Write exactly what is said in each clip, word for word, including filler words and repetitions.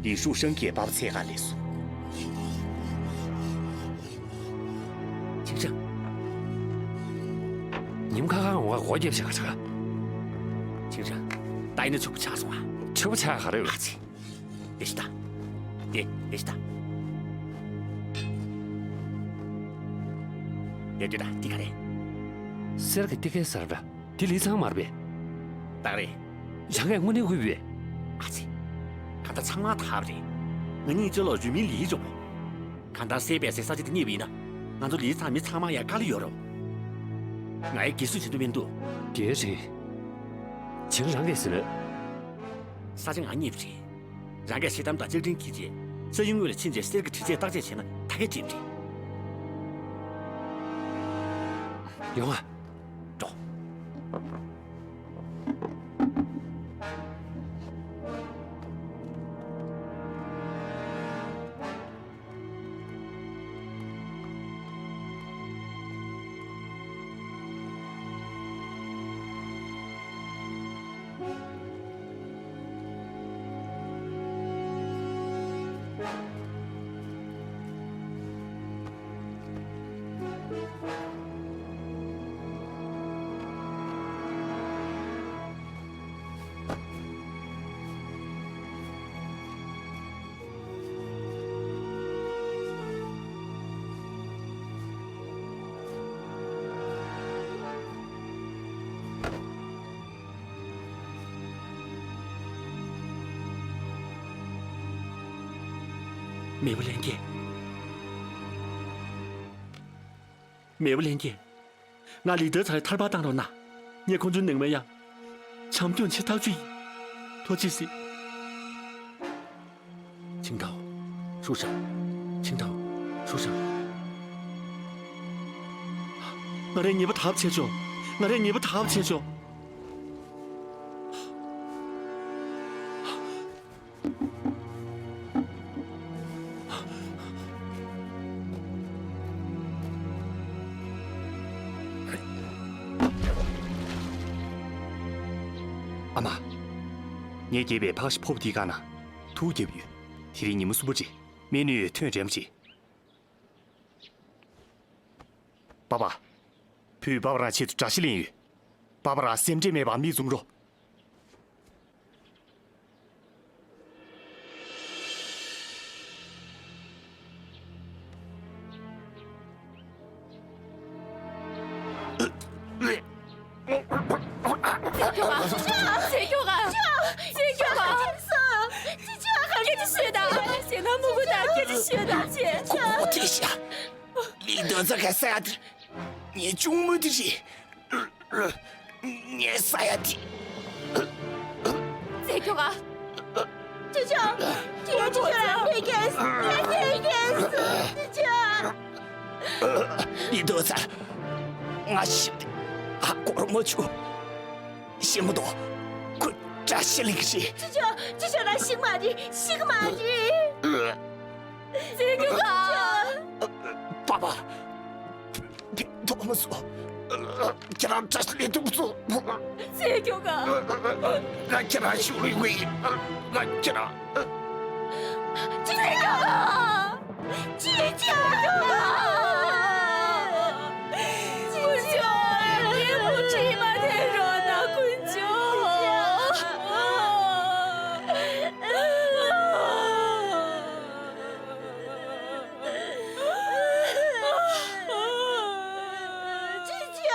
ལི་ཧྲུའུ་ཧྲང་གིས་པ་ཕ་འཚོལ་ག་སླེབས་སོང་། ཆིང་ཧྲན། ཉིན་ཁ་ཁ་འོང་ག་སྒོ་བརྒྱབ་བྱས་ག་ཆ་ག་ཆིང་ཧྲན། ད་ཡིན་ན་ཆོག་པ་ཆགས་སོང་ཨ། ཆོག་པ་ཆགས་ག་རེ་ཡོད། ཨ་ཙི། དེ་ཤི་ད། དེ་དེ་ཤི་ད། དེ་དུས་ད་འདི་ག་རེད། གསེར་གྱི་ཏི་ཀའི་གསར་འདྲ། དེ་ལི་ཚང་མ་རེད་པས། ད་རེད། རང་གིས་དངོས་གནས་བརྐུས་པས། ཨ་ཙི། ག་ད་ཚང་མ་ཐབས་རེད། ང་གཉིས་ཅི་ལོ་རུས་མིང་ལིའི་འཇོག་པོ། གང་ལྟར་སེ་པའི་སེ་ས་ཆ་དེ་རྙེད་པ་ཡིན་ན། ང་ཚོ་ལིའི་ཚང་མི་ཚང་མ་ཡང་དཀའ་ལས་ཡོད་རེད། ང་ཡི་དགེ་སུ་བྱེད་དུ་མི་འདུག་དེ་རེད། བྱང་རང་གིས་ཟེར་ན། ས་ཆ་ང་རྙེད་པ་རེད། རང་གིས་ཤེལ་དམ་དང་ལྕགས་ཀྲིན་འཁྱེར་རྗེས་ས་ཡུལ་དངོས་ལ་ཕྱིན་རྗེས་གསེར་གྱི་དྲི་ཆས་བརྟག་དཔྱད་བྱས་ན་ད་གས་འགྲིག་པ་རེད། ཡོང་ཨ། འགྲོ། མེས་པོ་ལྷན་རྒྱས། མེས་པོ་ལྷན་རྒྱས། ང་ལི་ཏོའི་ཚང་ལ་ཐར་པ་བཏང་རོགས་གནང་། ངས་ཁོང་ཚོའི་ནང་མི་ཡང་བྱམས་སྐྱོང་བྱེད་ཐག་ཆོད་ཡིན། ཐུགས་རྗེ་གཟིགས། ཆིང་ཐའོ། ཧྲུའུ་ཧྲང་། ཆིང་ཐའོ། ཧྲུའུ་ཧྲང་། ང་རའི་ཉེས་པ་དག་པ་བྱས་ཆོག་ང་རའི་ཉེས་པ་དག་པ་བྱས་ཆོག་ཨ་མ། ངས་བརྒྱབ་པའི་ཕག་ཤི་ཕོར་པ་འདིའི་སྒང་ན་དུག་བརྒྱབ་ཡོད། དེ་རིང་ཉིན་མོ་གསུམ་པ་རེད། སྨན་གནས་ཐོན་དྲན་པ་རེད། པ་པ། བུས་པ་པ་རང་ཆེད་དུ་དགྲ་ཤ་ལེན་ཡོད། པ་པ་རང་སེམས་ཁྲལ་མེད་པར་མིག་བཙུམ་རོགས། ཚེ་སྐྱོ་ག་ཚེ་སྐྱོ་ག་ཚེ་སྐྱོ་ག་སྐད་ཆ་ཤོད་དང་། ཞེ་ན་མུ་གུ་དང་སྐད་ཆ་ཤོད་དང་ཚེ་སྐྱོ། ཁོ་ཁོ་ཐེ་ཤ། ལི་ཏོ་ཚ་ག་ས་ཡ་དེ། ངའི་གཅུང་མོ་དེ་རེད། ངའི་ས་ཡ་དེ། ཚེ་སྐྱོ་ག་ཅི་ཅོ། ཅི་ཅོ་ར་ཧེ་ཀེས། ཧེ་ཀེས། ཅི་ཅོ། ལི་ཏོ་ཚ། ང་ཤི་བདེ། ཧ་གོ་ར་མ་བྱུང་། ཤི་མ་དོ། ཁོ་དགྲ་ཤ་ལེན་གི་རེད། ཅི་ཅོ། ཅི་ཅོ་ར་ཤི་མ་རེད། ཤི་གི་མ་རེད། ཚེ་སྐྱོ་ག་པ་པ། ཐོག་མ་སོ། ཁྱེད་རང་བཀྲ་ཤིས་ལས་ཐུབ་སོ། ཚེ་སྐྱོ་ག་ང་ཁྱེད་རང་ཞུ་རུ་ཡོང་གི་ཡིན། ང་ཁྱེད་རང་། ཚེ་སྐྱོ་ག་ཅི་ཅི་སྐྱོ་ག་ཀུན་སྐྱོ། ངའི་བུ་ཁྲིད་མ་ཐེན་རོགས་གནང་། ཀུན་སྐྱོ། ཅི་ཅི།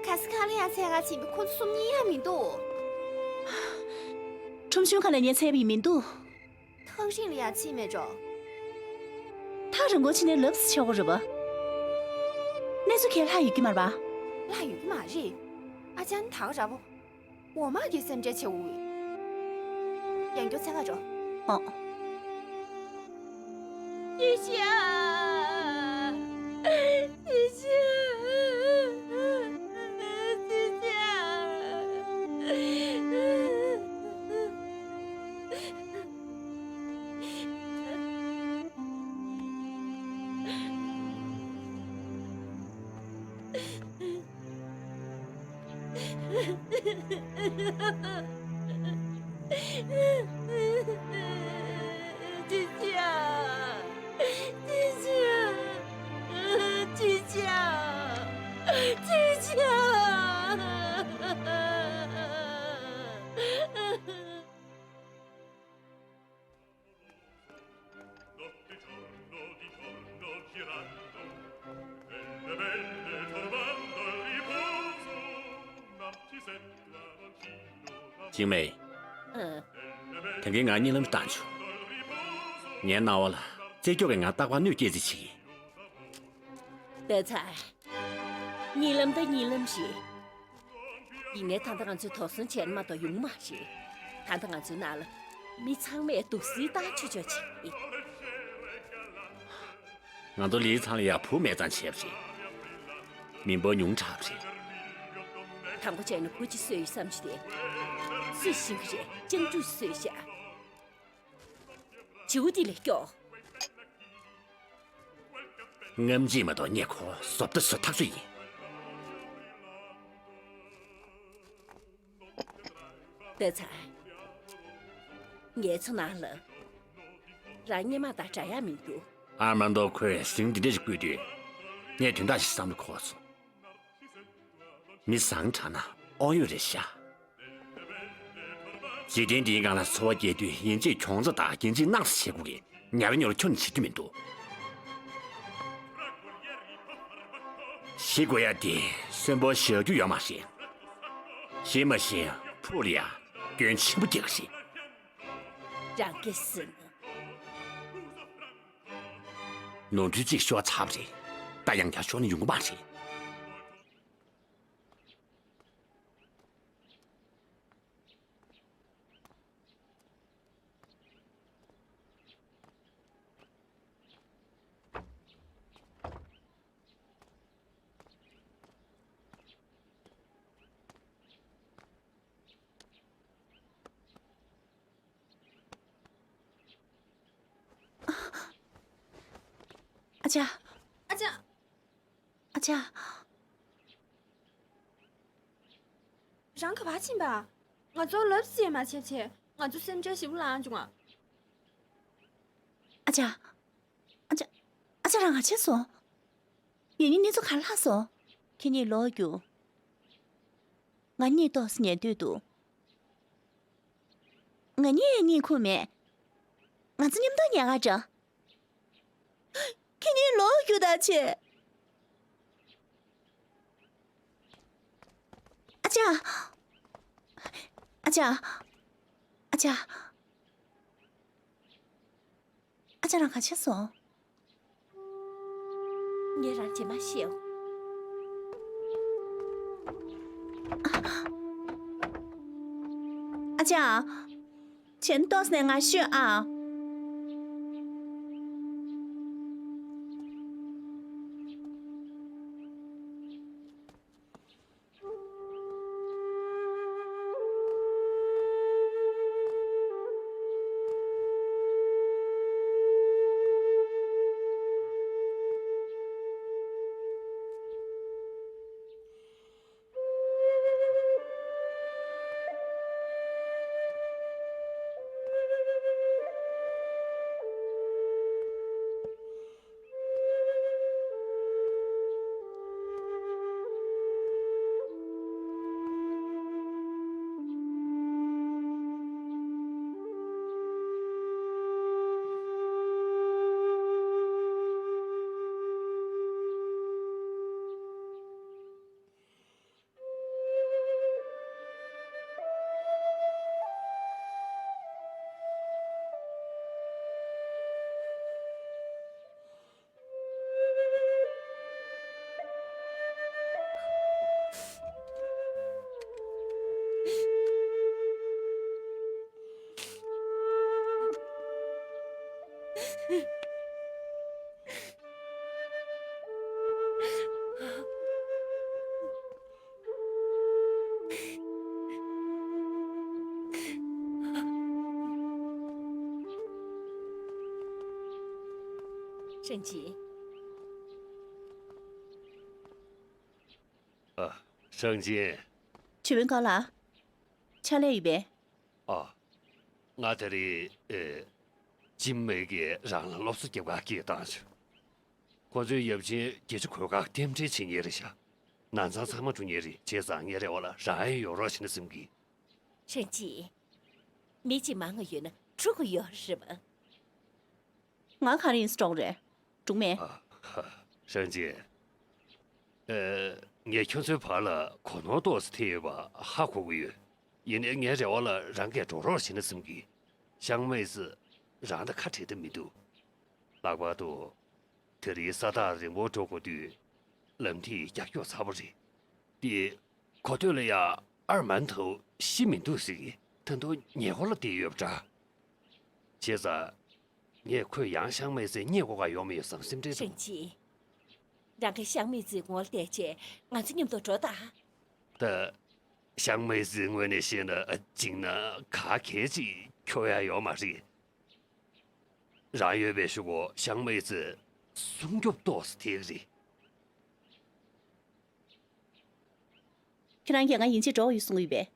ཁ་སི་ཁ་ལ་ཡ་འཚོལ་ག་ཕྱིན་པ་ཁོ་ཚོ་གསུམ་གཉིས་ཡ་མི་འདུག་ཁྲོམ་གཞུང་ཁ་ལ་ངས་འཚོལ་བ་ཡིན། མི་འདུག་ཐག་རིང་ལ་ཡ་ཕྱིན་མེད་འགྲོ། ཐག་རིང་པོ་ཕྱིན་ནའི་ལབ་ཙམ་བྱེད་དགོས་རེད་པ། གནས་ཚུལ་གང་ཡང་ལྷག་ཡོད་ཀྱི་མ་རེད་པ། ལྷག་ཡོད་ཀྱི་མ་རེད། ཨ་ཅག་ད་ག་ར་བོ། འོ་མ་གི་སེམས་ཁྲལ་བྱེད་འོ། ཡང་སྐྱར་འཚོལ་ག་འགྲོ། ཨོ། ཡེ་ཤེས་ཨ། ཡེ་ཤེས་ཨ། ཡེ་ཤེས་ཨ། ཅི་བྱ། ཅི་བྱ། ཅི་བྱ། ཅི་བྱ། ཅིང་མེ། ཨ། དེ་གིན་ང་གཉིད་ལམ་བཏང་བྱུང་། ངའི་རྣ་བ་ལ་རྩེ་སྐྱོ་གིས་ང་རྟག་པར་གནོད་སྐྱེལ་རྩིས་བྱེད་ཀྱི། ལྟ་ཚར། གཉིད་ལམ་ད་གཉིད་ལམ་རེད། ཡིན་ནའི་ད་ལྟ་ང་ཚོས་དོགས་ཟོན་བྱས་ན་མ་གཏོགས་ཡོང་མ་རེད། ད་ལྟ་ང་ཚོའི་ནང་ལ་མི་ཚང་མས་སྡུག་སྲན་བཏང་ཆོག་ཆོག་བྱེད་ཀྱི། ང་ཚོ་ལི་ཚང་ལ་ཡ་བུ་མེད་ཙང་བྱས་པ་རེད། མི་འབོར་ཉུང་དྲགས་པ་རེད། དང་པོ་བྱས་ན་བུ་གཅིག་གསོས་ཡོད་བསམ་གྱི་བསྡད། སུས་ཤེས་ཀྱི་རེད། སྤྱང་ཕྲུག་གསོས་ཤག་བྱིའུ་འདི་ལས་སྐྱོ། རྔམ་བརྗིད་མ་གཏོགས་ངས་ཁོ་བཟོ་ལྟ་བཟོ་ཐག་ཆོད་ཡིན། ལྟ་ཚར། ངའི་ཚོ་ནང་ལ་རང་སྔོན་མ་དང་འདྲ་ཡག་མི་འདུག་ཨར་མན་དོ་ཁོས་ཟིང་འདི་འདྲ་ཞིག་བརྐུས་དུས། ངས་དོན་དག་ཞིག་བསམ་བློ་འཁོར་སོང་། མི་བཟང་དྲགས་ན་དབང་ཡོད་རེད་ཤག་འཇིག་རྟེན་འདིའི་སྒང་ལ་འཚོ་བ་སྐྱེལ་དུས་ཡིན་གཅིག་གྱོང་རྩ་དང་འགན་འཁྲི་སྣང་ས་བྱེད་དགོས་ཀྱི། ཉར་ཉོར་ཁྱོན་ནས་བྱེད་རྒྱུ་མི་འདུག་ཤི་དགོས་ཡ་དེ་གསོན་པོ་བཞག་རྒྱུ་ཡོད་མ་རེད། ཤི་མ་ཤི་ཕུགས་ལ་ཡ་སྐྱོན་ཆེན་པོ་རྒྱག་གི་རེད། རང་སྐད་ཟེར་ན། ནོར་འཁྲུལ་གཅིག་ཤོར་ཚར་བ་རེད། ད་ཡང་བསྐྱར་ཤོར་ན་ཡོང་གི་མ་རེད། ཨ་ཅག་ཨ་ཅག་ཨ་ཅག་རང་ག་པར་ཕྱིན་པ། ང་ཚོར་ལབ་ཙམ་མ་བྱས་བྱས། ང་ཚོ་སེམས་ཁྲལ་ཞེ་པོ་ལངས་བྱུང་ང་། ཨ་ཅག་ཨ་ཅག་ཨ་ཅག་རང་ག་ཕྱིན་སོང་། ངེད་གཉིས་གནས་ཚུལ་ག་རེ་ལྷག་སོང་། ཁྱེད་གཉིས་ལོག་རྒྱུགས། ང་གཉིད་ཏོག་ཙམ་ཉལ་འདོད་འདུག་ང་གཉིད་གཉིད་ཁུག་མེད། ང་ཚོ་མཉམ་དུ་ཉལ་ག་འགྲོ། ཁྱེད་གཉིས་ལོག་རྒྱུགས་དང་བྱས། ཨ་ཅག་ཨ་ཅག་ཨ་ཅག་ཨ་ཅག་རང་ག་ཕྱིན་སོང་། ངས་རང་རྗེས་མ་བཤད་འོ། ཨ་ཅག་བྱས་ན་ཏོག་ཙམ་ནས་ང་ཤོད་ཨ། ཧྲེང་ཅིན། ཨ། ཧྲེང་ཅིན། ཇོ་བོན་ག་ལ། ཕྱག་ལས་ཡོད་པས། ཨ། ང་དེ་རིང་ཨེ། ཅིན་མེ་གིས་རང་ལ་སློབ་གསོ་རྒྱབ་ཁ་སྐད་བཏང་བྱུང་། ཁོ་ཚོའི་ཡབ་ཆེན་བརྒྱད་ཅུ་གོ་ཁག་རྟེན་འབྲེལ་བྱེད་མཁན་རེད་ཤག་ན་ཚ་ཚང་མ་འགྲོ་མཁན་རེད། བྱས་ཙང་ངའི་རེ་བ་ལ་རང་ཡང་ཡོང་རོགས་བྱེད་ན་བསམ་གི། ཧྲེང་ཅི། མི་གཅིག་མང་ང་ཡོད་ན་འཁྲུག་གི་ཡོད་རེད་པ། ང་ག་རེ་ཡིན་སྲིད་འགྲོ་གི་རེད། འགྲིག་མེད། ཨ་ཧ། ཧྲེང་ཅི། ཨེ། ངས་ཁྱོད་ཚོའི་བར་ལ་གོ་ནོར་ཏོག་ཙམ་ཐེབས་ཡོད་པ་ཧ་གོ་གི་ཡོད། ཡིན་ནའི་ངའི་རེ་བ་ལ་རང་གིས་འགྲོ་རོགས་བྱེད་ན་བསམ་གི། ཞང་མེ་ཙི་རང་དང་ཁ་བྲལ་ཐབས་མི་འདུག་ལྷག་པར་དུ། དེ་རིང་ས་ཐག་རིང་པོ་འགྲོ་དགོས་དུས། ལམ་ཐིག་ཀྱག་ཀྱོག་ཚ་པོ་རེད། དེ། གོ་ཐོས་ལ་ཡ་ཨར་མན་ཐའོ་ཤི་མི་འདུག་ཟེར་གི། ད་དུང་ཉེ་འཁོར་ལ་བསྡད་ཡོད་པ་འདྲ། བྱས་ཙང་། ངས་ཁོས་ཡང་ཞང་མེ་ཙི་རྙེད་དགོས་ག་ཡོང་མི་ཡོད་བསམ་སེམས་ཁྲལ་འདུག་ཧྲེང་ཅི། རང་གིས་ཞང་མེ་ཙིའི་ངོ་ལ་བལྟས་བྱས་ང་ཚོ་མཉམ་དུ་འགྲོ་དང་། ད། ཞང་མེ་ཙིའི་ངོས་ནས་བཤད་ན་འཇིགས་སྣང་ག་གེ་ཅིག་འཁྱོག་ཡ་ཡོད་མ་རེད། རང་ཡོད་པའི་གཞུག་གུ་ཞང་མེ་ཙི་སྲུང་སྐྱོབ་ཏོག་ཙམ་ཐེབས་ཀྱི་རེད། ཁྱེད་རང་གིས་ང་ཡིན་གཅིག་འགྲོ་ཡོང་གསུང་གི་ཡོད་པས།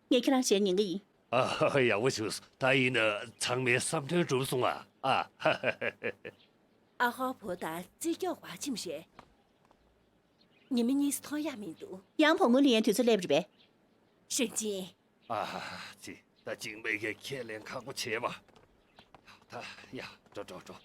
ངས་ཁྱེད་རང་ཞལ་ཉན་གི་ཡིན། ཨ། ཡག་པོ་བྱུང་། ད་ཡིན་ན་ཚང་མའི་བསམ་དོན་འགྲུབ་སོང་ཨ། ཨ། ཨ་ཧོ་བོ་དང་རྩིས་སྐྱོག་བ་ཆེམ་རེད། ཉི་མ་གཉིས་སུ་མཐོང་ཡག་མི་འདུག་ཡང་བུ་མོ་ལི་ཡན་དུས་ཚོད་སླེབས་རེད་པས། ཧྲེང་ཅི། ཨ་ཧ་ཧ། ཅི། ད་ཅིང་མེ་གིས་ཁས་ལེན་ཁག་པོ་བྱས་པ། ད་ཡ། འགྲོ་འགྲོ་འགྲོ།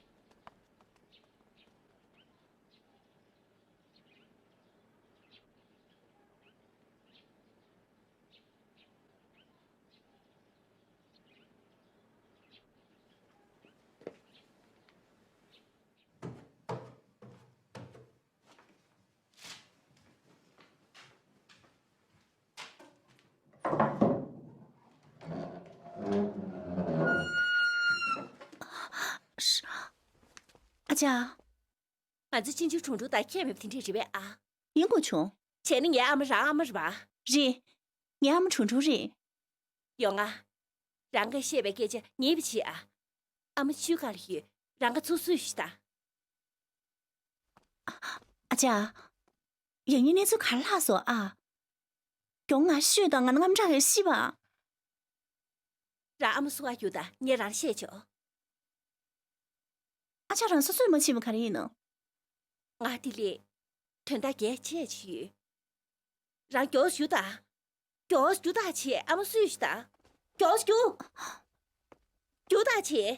ཨ་ཅག་ང་ཚོ་གཅེན་གཅུང་ཁྲུང་ཁྲུང་དང་ཁྱད་མེད་པ་དེ་འདྲས་རེད་པས་ཨ། ཡིན་དགོས་བྱུང་། བྱས་ན་ངའི་ཨ་མ་རང་ཨ་མ་རེད་པ། རེད། ངའི་ཨ་མ་ཁྲུང་ཁྲུང་རེད། ཡོང་ང་། རང་གིས་བཤད་པའི་སྐད་ཆ་ངེས་པ་བྱེད་ཨ། ཨ་མ་ཆུ་ཁ་ལ་ཡོད། རང་ག་ཚུར་གསོས་ཤིག་དང་། ཨ་ཅག་ཡང་སྙིང་གནས་ཚུལ་ག་རེ་ལྷག་སོང་ཨ། གྱོང་ང་ཤོད་དང་ང་ནི་དངངས་སྐྲག་གིས་ཤི་བ། རང་ཨ་མ་སུ་ག་རྒྱུག་དང་ངས་རང་ལ་བཤད་ཆོག་ཨ་ཅག་རང་སོ་སོས་མ་ཕྱིན་པ་ག་རེ་ཡིན་ནམ། ང་དེ་ལས་དོན་དག་གལ་ཆེ་ཅིག་ཡོད། རང་མགྱོགས་རྒྱུགས་དང་། མགྱོགས་རྒྱུགས་དང་བྱེད། ཨ་མ་སུས་ཤི་དང་། མགྱོགས་རྒྱུགས། རྒྱུགས་དང་བྱེད།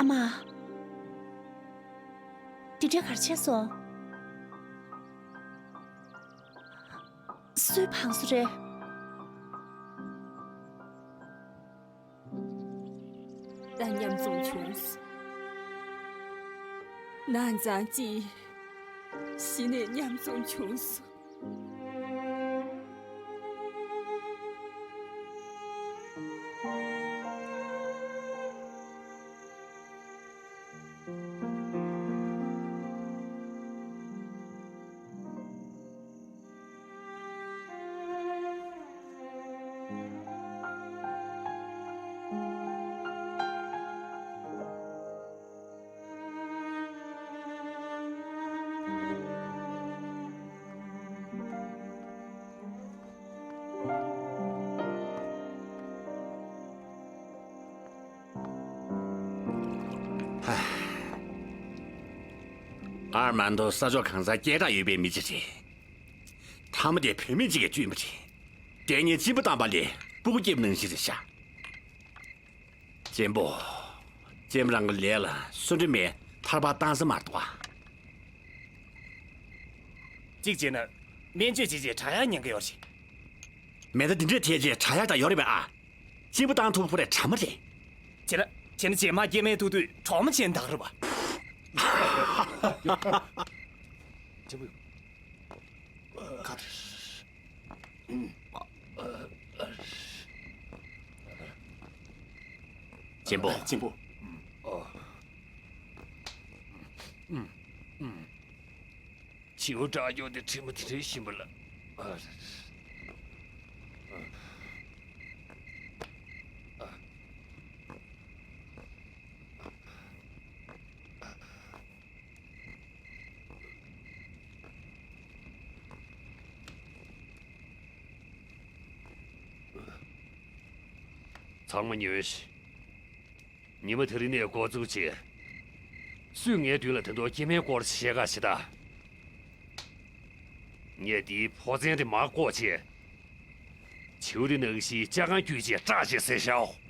ཨ་མ། དེ་འདྲ་ག་རེ་བྱས་སོང་། སུའི་བང་སོ་རེད། ད་མཉམ་འཛོམས་བྱུང་སོང་། ན་ཚ་ཅིག་གཞི་ནས་མཉམ་འཛོམས་བྱུང་སོང་། ཨར་མན་དོ་ས་ཕྱོགས་གང་སར་སྐད་གྲགས་ཡོད་པའི་མི་ཅིག་རེད། མཐའ་མ་དེ་བུད་མེད་ཅིག་གིས་བཅོས་པ་རེད། དེ་ངས་གཅིན་པ་བཏང་པ་ལས་སྤུ་གུ་སྐྱེས་པ་ནང་བཞིན་རེད་ཤག་གཅེན་པོ། གཅེན་པོ་རང་གི་ལས་ལ་སུ་འདྲ་མེད་ཐར་པ་བཏང་ས་མ་གཏོགས། གཅིག་བྱས་ན། སྨན་བཅོས་བྱས་རྗེས་དྲག་ཡག་ཉན་གི་ཡོད་རེད། མེ་མདའ་འདི་འདྲས་ཐེབས་རྗེས་དྲག་ཡག་དང་ཡོད་རེད་པས་ཨ། གཅེན་པོ་བཏང་ཐུབ་ཁོ་རེ་དྲ་མ་རེད། བྱས་ན་བྱས་ན་རྗེས་མ་སྐྱེ་དམན་ཐུག་དུས་གྲོགས་མོ་ཆེན་འདག་རེད་པ། གཅེན་པོ། ཁ་ཁ། གཅེན་པོ། གཅེན་པོ། བྱིའུ་བྲག་རྒྱུག་དེ་ཁྲི་མོ་དེ་འདྲའི་ཞིམ་པ་ལ། ཚང་མ་ཉོན་ཞིག་ཉི་མ་དེ་རིང་ནས་འགོ་བཙུགས་བྱས། སུས་ངའི་མདུན་ལ་ད་དུང་སྐྱེ་དམན་སྐོར་བཤད་ག་ཞེ་ད། ངས་འདིའི་ཕོ་མཚན་དེ་མར་བཀོག་བྱས། བྱིའུ་དེ་ནང་བཞིན་ལྕགས་ཁང་བརྒྱུད་བྱས་སྐྲག་བྱས་བསད་བཞག